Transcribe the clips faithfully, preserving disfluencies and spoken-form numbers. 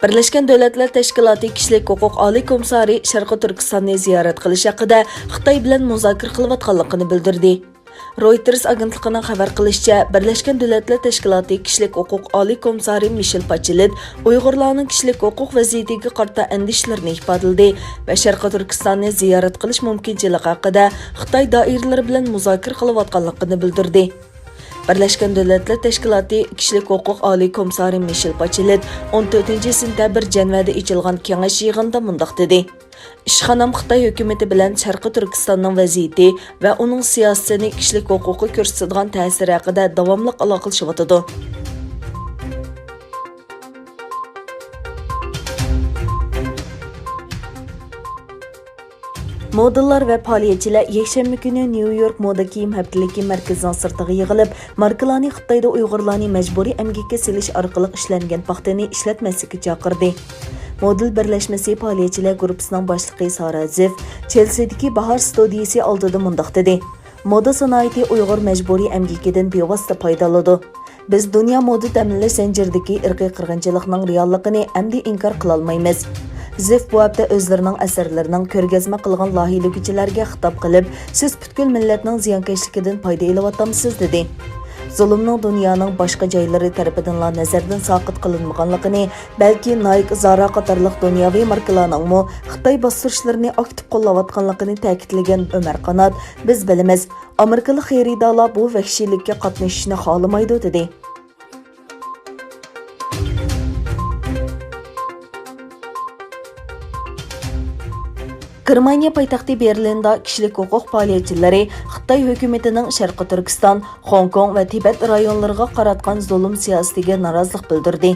بىرلەشكەن دۆلەتلەر تەشكىلاتى كىشىلىك ھوقۇق ئالىي كومىسسارى شەرقىي تۈركىستاننى زىيارەت قىلىش ھەققىدە خىتاي بىلەن مۇزاكىرە قىلىۋاتقانلىقىنى بىلدۈردى. رويتېرس ئاگېنتلىقىنىڭ خەۋەر قىلىشىچە، بىرلەشكەن دۆلەتلەر تەشكىلاتى كىشىلىك ھوقۇق ئالىي كومىسسارى مىشېل پاچېلېت ئۇيغۇرلارنىڭ كىشىلىك ھوقۇق ۋەزىيىتىگە قارىتا ئەندىشىلىرىنى ئىپادىلىدى ۋە شەرقىي تۈركىستاننى زىيارەت قىلىش مۇمكىنچىلىكى ھەققىدە خىتاي دائىرىلىرى بىلەن مۇزاكىرە قىلىۋاتقانلىقىنى بىلدۈردى. بىرلەشكەن دۆلەتلەر تەشكىلاتى كىشىلىك ھوقۇق ئالىي كومىسسارى مىشېل پاچېلېت ئون تۆتىنچى سېنتەبىر جەنۋەدە ئېچىلغان كېڭەش يىغىنىدا مۇنداق دېدى: «ئىشخانام خىتاي ھۆكۈمىتى بىلەن شەرقىي تۈركىستاننىڭ ۋەزىيىتى ۋە ئۇنىڭ سىياسىتىنى كىشىلىك ھوقۇققا كۆرسىتىدىغان تەسىرى ھەققىدە داۋاملىق ئالاقىلىشىۋاتىدۇ.» مودېللار ۋە پائالىيەتچىلەر يەكشەنبە كۈنى نيۇ يورك مودا كىيىم ھەپتىلىكى مەركىزىنىڭ سىرتىغا يىغىلىپ، ماركىلارنى خىتايدا ئۇيغۇرلارنى مەجبۇرىي ئەمگەككە سېلىش ئارقىلىق ئىشلەنگەن پاختىنى ئىشلەتمەسلىككە چاقىردى. مودېل بىرلەشمىسى پائالىيەتچىلەر گۇرۇپپىسىنىڭ باشلىقى سارا زىف چېلسىدىكى باھار ستۇدىيىسى ئالدىدا مۇنداق دېدى: «مودا سانائىتى ئۇيغۇر مەجبۇرىي ئەمگىكىدىن بىۋاسىتە پايدىلىنىدۇ. بىز دۇنيا مودا تەمىنلەش زەنجىرىدىكى ئىرقىي قىرغىنچىلىقنىڭ رېئاللىقىنى ئەمدى ئىنكار قىلالمايمىز.» زىف بۇ ھەپتە ئۆزلىرىنىڭ ئەسەرلىرىنىڭ كۆرگەزمە قىلغان لايىھىلىگۈچىلەرگە خىتاب قىلىپ، «سىز پۈتكۈل مىللەتنىڭ زىيانكەشلىكىدىن پايدا ئېلىۋاتامسىز؟» دېدى. زۇلۇمنىڭ دۇنيانىڭ باشقا جايلىرى تەرىپىدىنلا نەزەردىن ساقىت قىلىنمىغانلىقىنى، بەلكى نايك، زارا قاتارلىق دۇنياۋى ماركىلارنىڭمۇ خىتاي باستۇرۇشلىرىنى ئاكتىپ قوللاۋاتقانلىقىنى تەكىتلىگەن ئۆمەر قانات، «بىز بىلىمىز، ئامېرىكىلىق خېرىدارلار بۇ ۋەھشىيلىككە قاتنىشىشنى خالىمايدۇ» دېدى. گېرمانىيە پايتەختى بېرلىندا كىشىلىك ھوقۇق پائالىيەتچىلىرى خىتاي ھۆكۈمىتىنىڭ شەرقىي تۈركىستان، خوڭكوڭ ۋە تىبەت رايونلىرىغا قاراتقان زۇلۇم سىياسىتىگە نارازىلىق بىلدۈردى.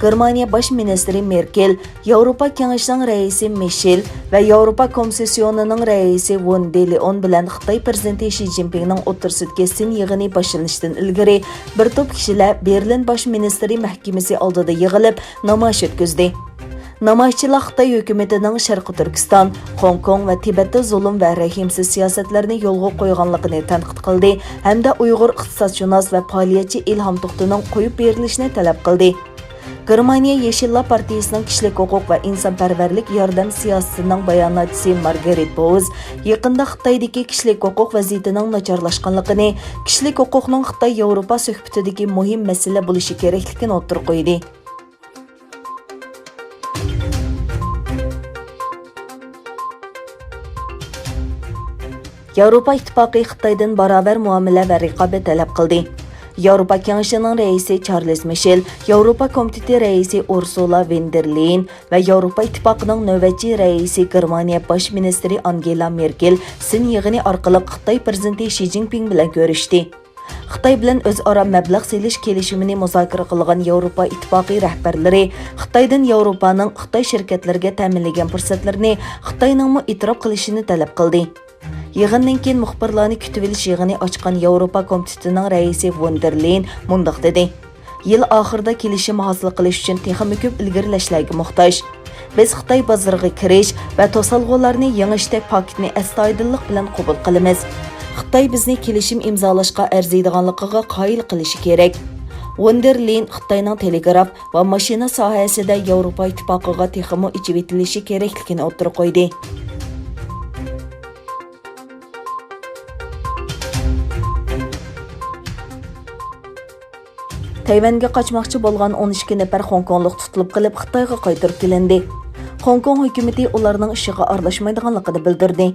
گېرمانىيە باش مىنىستىرى مېركېل، ياۋروپا كېڭىشىنىڭ رەئىسى مىشېل ۋە ياۋروپا كومىسسىيونىنىڭ رەئىسى ۋون دې لېئون بىلەن خىتاي پىرېزىدېنتى شى جىنپىڭنىڭ ئوتتۇرىسىدىكى سىن يىغىنى باشلىنىشتىن ئىلگىرى بىر توپ كىشىلەر بېرلىن باش مىنىستىرى مەھكىمىسى ئالدىدا يىغىلىپ، نامايىش ئۆتكۈزدى. نامايىشچىلار خىتاي ھۆكۈمىتىنىڭ شەرقىي تۈركىستان، خوڭكوڭ ۋە تىبەتتە زۇلۇم ۋە رەھىمسىز سىياسەتلەرنى يولغا قويغانلىقىنى تەنقىد قىلدى ھەمدە ئۇيغۇر ئىقتىسادشۇناس ۋە پائالىيەتچى ئىلھام توختىنىڭ قويۇپ بېرىلىشىنى تەلەپ قىلدى. گېرمانىيە يېشىللار پارتىيىسىنىڭ كىشىلىك ھوقۇق ۋە ئىنسانپەرۋەرلىك ياردەم سىياسىتىنىڭ باياناتچىسى مارگارېت بوۋز يېقىندا خىتايدىكى كىشىلىك ھوقۇق ۋەزىيىتىنىڭ ناچارلاشقانلىقىنى، كىشىلىك ھوقۇقنىڭ خىتاي ياۋروپا سۆھبىتىدىكى مۇھىم مەسىلە بولۇشى كېرەكلىكىنى ئوتتۇرىغا قويدى. ياۋروپا ئىتتىپاقى خىتايدىن باراۋەر مۇئامىلە ۋە رىقابەت تەلەپ قىلدى. ياۋروپا كېڭىشىنىڭ رەئىسى چارلىز مىشېل، ياۋروپا كومىتېتى رەئىسى ئۇرسۇلا ۋېن دېر لېيېن ۋە ياۋروپا ئىتتىپاقىنىڭ نۆۋەتچى رەئىسى گېرمانىيە باش مىنىستىرى ئانگېلا مېركېل سىن يىغىنى ئارقىلىق خىتاي پىرېزىدېنتى شى جىنپىڭ بىلەن كۆرۈشتى. خىتاي بىلەن ئۆزئارا مەبلەغ سېلىش كېلىشىمىنى مۇزاكىرە قىلغان ياۋروپا ئىتتىپاقى رەھبەرلىرى خىتايدىن ياۋروپانىڭ خىتاي شىركەتلىرىگە تەمىنلىگەن پۇرسەتلىرىنى خىتاينىڭمۇ ئېتىراپ قىلىشىنى تەلەپ قىلدى. يىغىندىن كېيىن مۇخبىرلارنى كۈتۈۋېلىش يىغىنى ئاچقان ياۋروپا كومىتېتىنىڭ رەئىسى ۋون دېر لېيېن مۇنداق دېدى: «يىل ئاخىرىدا كېلىشىم ھاسىل قىلىش ئۈچۈن تېخىمۇ كۆپ ئىلگىرىلەشلەرگە موھتاج. بىز خىتاي بازىرىغا كىرىش ۋە توسالغۇلارنى يېڭىشتەك پاكىتنى ئەستايىدىللىق بىلەن قوبۇل قىلىمىز. خىتاي بىزنى كېلىشىم ئىمزالاشقا ئەرزىيدىغانلىقىغا قايىل قىلىشى كېرەك.» ۋون دېر لېيېن خىتاينىڭ تېلېگراف ۋە ماشىنا ساھەسىدە ياۋروپا ئىتتىپاقىغا تېخىمۇ ئېچىۋېتىلىشى كېرەكلىكىنى ئوتتۇرىغا قويدى. تەيۋەنگە قاچماقچى بولغان ئون ئىككى نەپەر خوڭكوڭلۇق تۇتۇلۇپ قېلىپ، خىتايغا قايتۇرۇپ كېلىندى. خوڭكوڭ ھۆكۈمىتى ئۇلارنىڭ ئىشىغا ئارىلاشمايدىغانلىقىنى بىلدۈردى.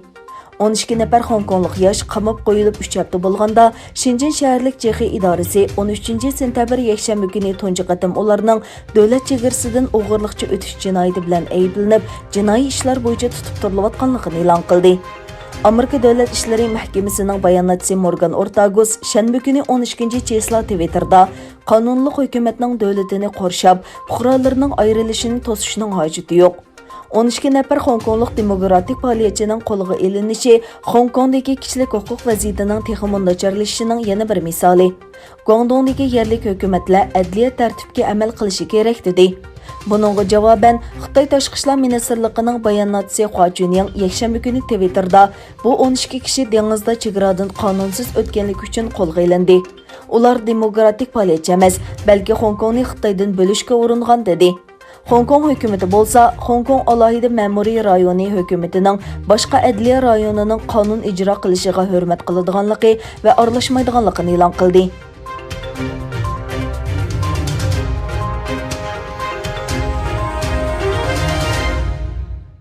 ئون ئىككى نەپەر خوڭكوڭلۇق ياش قاماپ قويۇلۇپ ئۈچ ھەپتە بولغاندا، شېنجېن شەھەرلىك جېخې ئىدارىسى ئون ئۈچىنچى سېنتەبىر يەكشەنبە كۈنى تۇنجى قېتىم ئۇلارنىڭ دۆلەت چېگرىسىدىن ئوغرىلىقچە ئۆتۈش جىنايىتى بىلەن ئەيىبلىنىپ، جىنايى ئىشلار بويىچە تۇتۇپ تۇرۇلۇۋاتقانلىقىنى ئېلان قىلدى. ئامېرىكا دۆلەت ئىشلىرى مەھكىمىسىنىڭ باياناتچىسى مورگان ئورتاگۇس شەنبە كۈنى ئون ئىككىنچى چېسلا تىۋىتتېردا، «قانۇنلۇق ھۆكۈمەتنىڭ دۆلىتىنى قورشاپ، پۇقرالىرىنىڭ ئايرىلىشىنى توسۇشنىڭ ھاجىتى يوق.» ئون ئىككى نەپەر خوڭكوڭلۇق دېموكراتىك پائالىيەتچىنىڭ قولغا ئېلىنىشى خوڭكوڭدىكى كىشىلىك ھوقۇق ۋەزىيىتىنىڭ تېخىمۇ ناچارلىشىشىنىڭ يەنە بىر مىسالى. گۇاڭدۇڭدىكى يەرلىك ھۆكۈمەتلەر ئەدلىيە تەرتىپكە ئەمەل قىلىشى كېرەك، دېدى. بۇنىڭغا جاۋابەن، خىتاي تاشقى ئىشلار مىنىستىرلىقىنىڭ باياناتچىسى خۇا چۈنيىڭ يەكشەنبە كۈنى تىۋىتتېردا، بۇ ئون ئىككى كىشى دېڭىزدا چېگرادىن قانۇنسىز ئۆتكەنلىكى ئۈچۈن قولغا ئېلىندى. ئۇلار دېموكراتىك پائالىيەتچى ئەمەس، بەلكى خوڭكوڭنى خىتايدىن بۆلۈشكە ئۇرۇنغان، دېدى. خوڭكوڭ ھۆكۈمىتى بولسا خوڭكوڭ ئالاھىدە مەمۇرىي رايونى ھۆكۈمىتىنىڭ باشقا ئەدلىيە رايونىنىڭ قانۇن ئىجرا قىلىشىغا ھۆرمەت قىلىدىغانلىقى ۋە ئارىلاشمايدىغانلىقىنى ئېلان قىلدى.